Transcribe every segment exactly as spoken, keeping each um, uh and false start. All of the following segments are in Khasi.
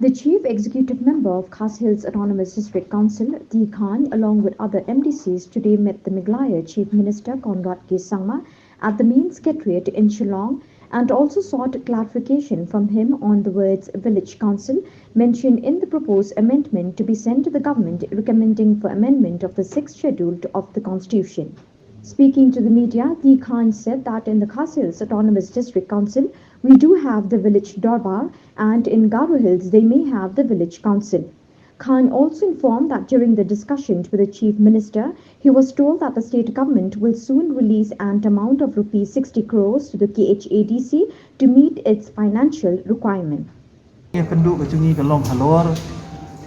The Chief Executive Member of Khasi Hills Autonomous District Council, D Khan, along with other M D Cs, today met the Meghalaya Chief Minister Conrad K Sangma at the main secretariat in Shillong and also sought clarification from him on the words village council mentioned in the proposed amendment to be sent to the government recommending for amendment of the sixth schedule of the constitution. Speaking to the media, D Khan said that in the Khasi Hills Autonomous District Council, we do have the village Dorbar, and in Garo Hills, they may have the village council. Khan also informed that during the discussion with the Chief Minister, he was told that the state government will soon release an amount of rupees sixty crores to the K H A D C to meet its financial requirement. Ïa kynduh ka jong ngi ka long halor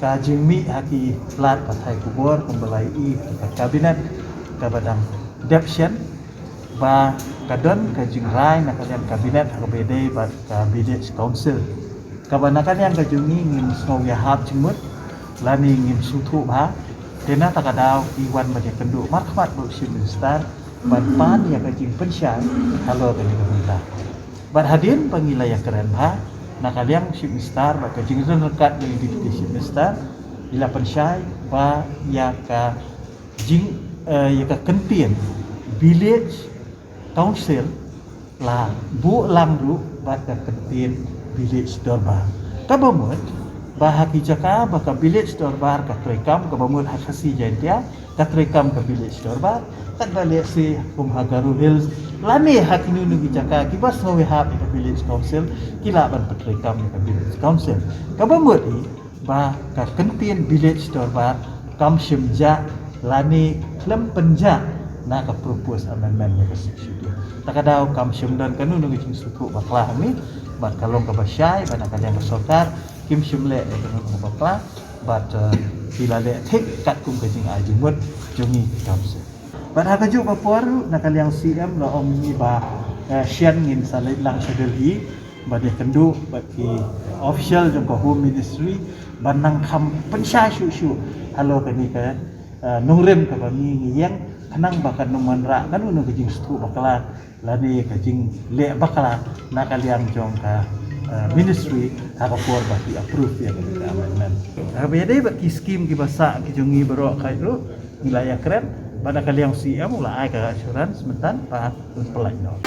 ka jingmih ha ki lad pathai khubor kumba la ïohi ha ka kabinet kaba dang dep shen ba ka don ka jingrai na ka liang kabinet ha kaba ïadei bad ka village council kaba na ka liang ka jong ngi ngim sngew ïahap jingmut lane ngim sngewthuh bha. Te na kata ka daw ngi wan ban ïa kynduh markhmat bad u Chief Minister ban pan ïa ka jingpynshai halor kane ka bynta. Bad hadien ba ngi la ïakren bha na ka liang Chief Minister bad ka jingïaryngkat jong u Deputy Chief Minister, ngi la pynshai ba ïa ka jing eh, ïa ka kyntien village council la buh lang ruh bad ka kyntien village dorbar. Kaba mut ba ha ki jaka ba ka village dorbar ka treikam, kaba mut ha Khasi Jaintia ka treikam ka village dorbar, katba lehse kum ha Garo Hills lane ha kino kino ki jaka kiba sngew ïahap ïa ka village council ki lah ban pyntreikam ïa ka village council. Kaba mut hi ba ka kyntien village dorbar kam shym jah lane khlem pynjah na ka proposed amendment ïa ka Sixth Schedule. Ta ka daw kam shym don kano kano ka jingsngewthuh bakla hangne bad ka long kaba shai ba na ka liang ka sorkar kim shym leh ïa kano kano ka bakla bad eh, ki la leh thik katkum ka jingai jingmut jong ngi ki council. Bad ha kajuh ka por ruh na ka liang C M la ong ïa ngi ba eh, shen ngin sa leit lang sha Delhi bad ïa kynduh bad ki official jong ka Home Ministry ban nang kham pynshai shuh shuh halor kane ka eh, nongrim kaba ngi ngi ïeng khnang ba kan ym wanrah kano kano ka jingsngewthuh bakla lane ka jingleh bakla na ka liang jong ka eh, ministry ha ka por ba ki approve ïa kane ka amendment. Ha kaba ïadei bad ki scheme kiba sah ki jong ngi baroh kawei ruh ngi la ïakren bad na ka liang C M u la ai ka assurance mynta ba un pynlait noh.